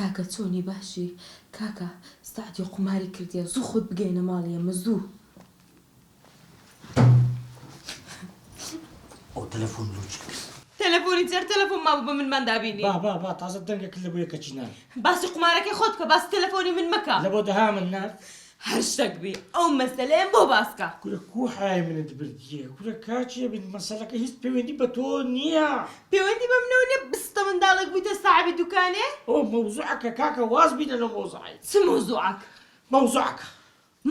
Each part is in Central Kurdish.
کاکە چۆنی باشی کاکە سەعدی قوماری کردیە زوو خۆت بگەیەنە ماڵی ئێمە زوو. ئەو تەلەفۆن لۆ چی کرد؟ تەلەفۆنی چی هەر تەلەفۆن مابوو بە منمان دابینی. با با با تازە دەنگەکت لە بۆ یەکەکی نارد. باسی قومارەکەی خۆت بکە باسی تەلەفۆنی من مەکە. لە بۆ دەها من نارد. هەر شتەک بی ئەو مەسەلەیەم بۆ باس کە. کورە کوو حەیای منت بردیە کورە کاکێ بن مەسەلەکە هیچ پەیوەندی بە تۆ نییە. پەیوەندی بە منەوە نیە بستە منداڵێک بوویتە ساحێبی دوکانێ. ئەوە مەوزوعەکە کاکە واز بینە لەو مەوزوعەی. چ مەوزوعەک؟ مەوزوعەکە.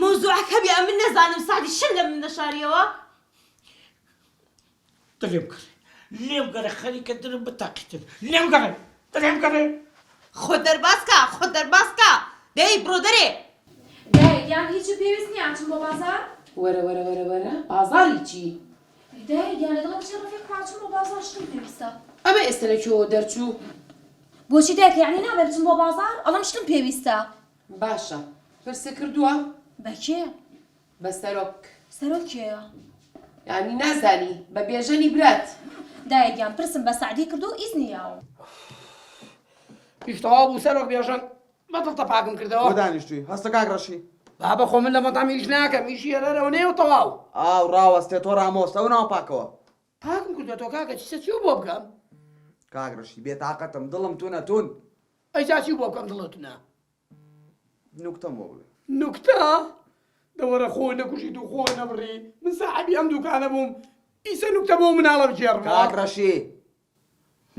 مەوزوعەک هەبی ئەمن نەزانم سەعدی شل لە من دەشاریەوە. دە لێم گەڕێ لێم گەڕێ خەریکە درم بتەقیتن لێم گەڕێ دە لێم گەڕێ. خۆت دەرباز کە خۆت دەرباز کە دەی بڕۆ دەرێ. دایە گیان هیچم پێویست نییە ئەچم بۆ بازاڕ؟ وەرە وەرە وەرە وەرە بازاڕی چی؟ ئەی دایە گیان لەگەڵ کچە ڕەفیقما ئەچم بۆ بازاڕ شتم پێویستە. ئەمە ئێستە لە کوێوە دەرچوو؟ بۆچی دایکە یەعنی نابێ بچم بۆ بازاڕ؟ ئەڵێم شتم پێویستە. باشە پرست کردووە؟ بە کێ؟ بە سەرۆک. سەرۆک کێیە؟ یانی نازانی؟ بە بێژەنی برات. دایە گیان پرسم بە سەعدی کردووە و ئیزنی یاوم. ئیش تەواو بوو سەرۆک بێژەن بە دڵتە پاکم کردەوە. بۆ دانیشتووی؟ هەستە کاک ڕەشی. بابە خۆ من لە مەتعەم ئیش ناکەم ئیشی هەر هەر ئەوەنەیە و تەواو. ئاو ڕاوەستێ تۆ ڕامۆستە ئەو ناوە پاکەوە. پاکم کردووە تۆ کاکە چیسە چیو بۆ بکەم؟ کاک ڕەشی بێتاقەتم دڵم تونە تون. ئەی جا چیو بۆ بکەم دڵت تونە؟ نوکتەم بۆ بڵێ. نوکتە؟ دە وەرە خۆ نەکوژیت و خۆ نەبڕی من ساحێبی ئەم دوکانە بووم ئیسە نوکتە بۆ مناڵە بگێڕمەوە. کاک ڕەشی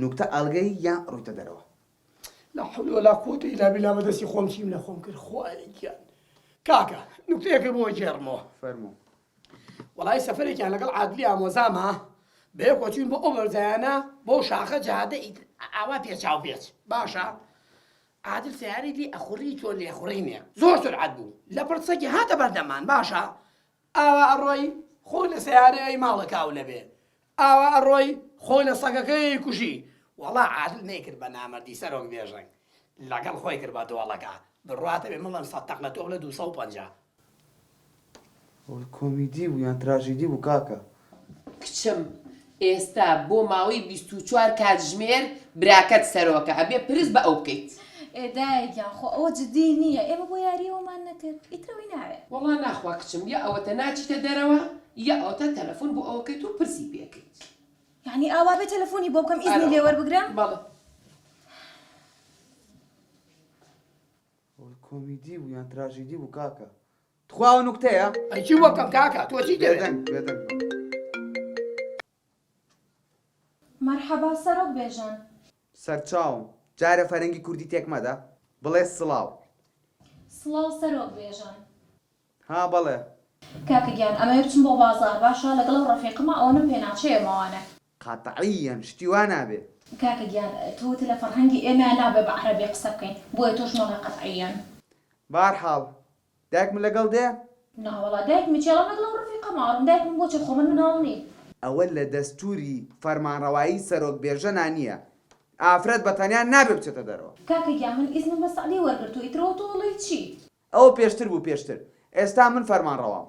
نوکتە ئەڵگەی یان ڕوویتە دەرەوە؟ لا حول ولا قوة الا بالله بە دەستی خۆم چیم لە خۆم کرد خوایە گیان کاکە نوکتەیەکە بۆ گێڕمەوە. فەرموو. وەڵای سەفەرێکیان لەگەڵ عادلی ئامۆزاما بەیەکەوە چوین بۆ ئەو بەرزایانە بۆ شاخە جادە ئاوا پێچاو پێچ باشە عادل سەیارەی لێ ئەخوڕی چۆن لێخوڕینێ زۆر سورعەت بوو لە پڕ سەگی هاتە بەردەممان باشە ئاوا ئەڕۆی خۆی لە سەیارەی ماڵە کاولە بێ ئاوا ئەڕۆی خۆی لە سەگەکەی کوژی وەڵا عادل نەیکرد بە نامەردی سەرۆک بێژەنگ لەگەڵ خۆی کرد بە دۆڵەکە بڕواتە بێ مڵم سەد تەق لە تۆ بڵێ 250. ئەوە کۆمیدی بوو یان تراژیدی بوو کاکە؟ کچم ئێستا بۆ ماوەی 24 کاتژمێر براکەت سەرۆکە ئەبێ پرس بە ئەو بکەیت. ئێ دایە گیان خۆ ئەوە جدی نییە ئێمە بۆ یاری ئەوەمان نەکرد ئیتر ئەوەی ناوێ. وەڵا ناخوا کچم یا ئەوەتە ناچیتە دەرەوە یا ئەوەتا تەلەفۆن بۆ ئەوە کەیت و پرسی پێکەیت. یانی ئاوا بێ تەلەفۆنی بۆ بکەم ئیزنی لێ وەربگرم؟ بەڵێ. ئەوە کۆمیدی بوو یان تراژیدی بوو کاکە؟ تخوا ئەوە نوکتەیە؟ ئەی چی بۆ بکەم کاکە تۆ چی دەوێت؟ بێدەنگ بێدەنگ بە. مەرحەبا سەرۆک بێژەن. سەرچاوم جارێ فەرەنگی کوردی تێک مەدە بڵێ سڵاو. سڵاو سەرۆک بێژەن. ها بەڵێ. کاکە گیان ئەمەوێ بچم بۆ بازاڕ باشە لەگەڵ ئەو ڕەفیقەما ئەوەنەم پێناچێ ئەمەوانە. قەتعیەن شتی وا نابێ. کاکە گیان تۆ وتت لە فەرهەنگی ئێمەیا نابێ بە عەرەبی قسە بکەین بۆیە تۆش مەڵێ قەتعیەن. بەهەرحاڵ دایکم لەگەڵ دێ؟ ناوەڵا دایکمی چی ئەڵێم لەگەڵ ئەو ڕەفیقەما ئەڕۆم دایکم بۆچی خۆ من مناڵ نیم. ئەوە لە دەستوری فەرمانڕەوایی سەرۆک بێژەنا نییە ئافرەت بە تەنیا نابێ بچێتە دەرەوە. کاکە گیان من ئیزنم لە سەعدی وەرگرتووە ئیتر ئەوە تۆ ئەڵێی چی؟ ئەوە پێشتر بوو پێشتر ئێستا من فەرمانڕەوام.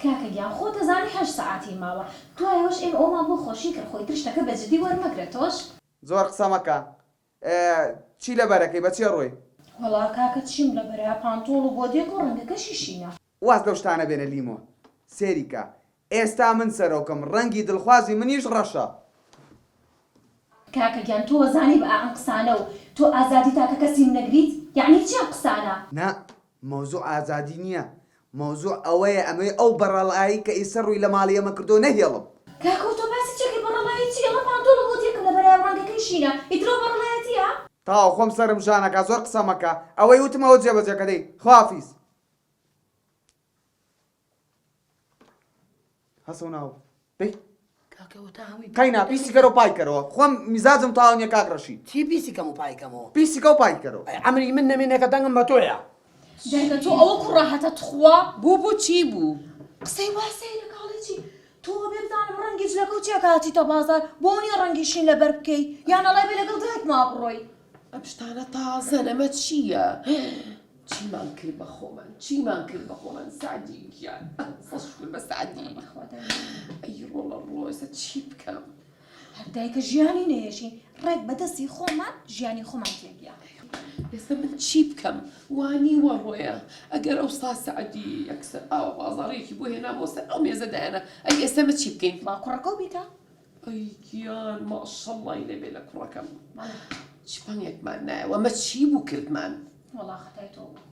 کاکە گیان خۆت ئەزانی هەشت سەعاتی ماوە دوای ئەوەش ئێمە ئەوەمان بۆ خۆشی کرد خۆ ئیتر شتەکە بە جدی وەرمەگرە تۆش. زۆر قسە مەکە ئێ چی لەبەرەکەی بە چێ ڕۆی؟ وەڵا کاکە چیم لەبەرە پانتۆڵ و بۆدیەک و ڕەنگەکەشی شینە. واز لەو شتانە بێنە لیمۆ سێری کە ئێستا من سەرۆکم ڕەنگی دڵخوازی منیش ڕەشە. کاکە گیان تۆ وەزانی بە ئائەم قسانە و تۆ ئازادی تاکە کەسیم نەگریت یەعنی چی ئەم قسانە؟ نا مەوزوع ئازادی نیە مەوزوع ئەوەیە ئەمەوێ ئەو بەڕەڵایی کە ئیسە ڕووی لە ماڵی ئێمە کردووە نەهێڵم. کاکە تۆ باسی چەکەی بەڕەڵایی چی ئەڵێم پانتۆڵ و بۆتیەکم لەبەرایە و ڕەنگەکەی شینە ئیتر ئەوە بەڕەڵایەتیە؟ تەواو خۆم سەرم ژانەکا زۆر قسە مەکە ئەوەی وتم ئەوە جێبەجێ کە دەی خوافیز. هەسە و ناو دەی کاکە ئەوە تا هەمووی قەینا پیسی کەرەوە پای کەرەوە خۆم میزاجم تەواو نییە کاک ڕەشید چی پیسی کەم و پای کەمەوە پیسی کە و پای کەرەوە ئەی عەمری من نەمێنێ کە دەنگم بە تۆیە دایکە تۆ ئەوە کوڕە هەتە تخوا بوو بوو چی بوو؟ قسەی وا سەیرە کاڵێ چی تۆ بێ بزانم ڕەنگی جلەکە و چیە کە هاتیتە بازار بۆ نییە ڕەنگی شین لەبەر بکەی یان ئەڵێ بێ لەگەڵ دایکما بڕۆی ئەم شتانە تازەن ئەمە چییە؟ چیمان کرد بە خۆمان چیمان کرد بە خۆمان سەعدی گیان سەد شوکر بە سەعدی ئەی ڕۆڵە ڕۆ ئێستا چی بکەم هەر دایکە ژیانی نەیەژین ڕێک بە دەستی خۆمان ژیانی خۆمان تێکیا. ئێستا من چی بکەم؟ وا نیوەڕۆیە ئەگەر ئەوسا سەعدی یەکسەر ئاوا بازاڕیەکی بۆ هێنابووە سەر ئەو مێزە دایەنا ئەی ئێستا ئەمە چی بکەین؟ با کوڕەکەو بیکا. ئەی گیان ماشەڵڵای لێ بێ لە کوڕەکەم چ پەنگێکمان نایەوە ئەمە چی بوو کردمان؟ وەڵا خەتای تۆ بوو.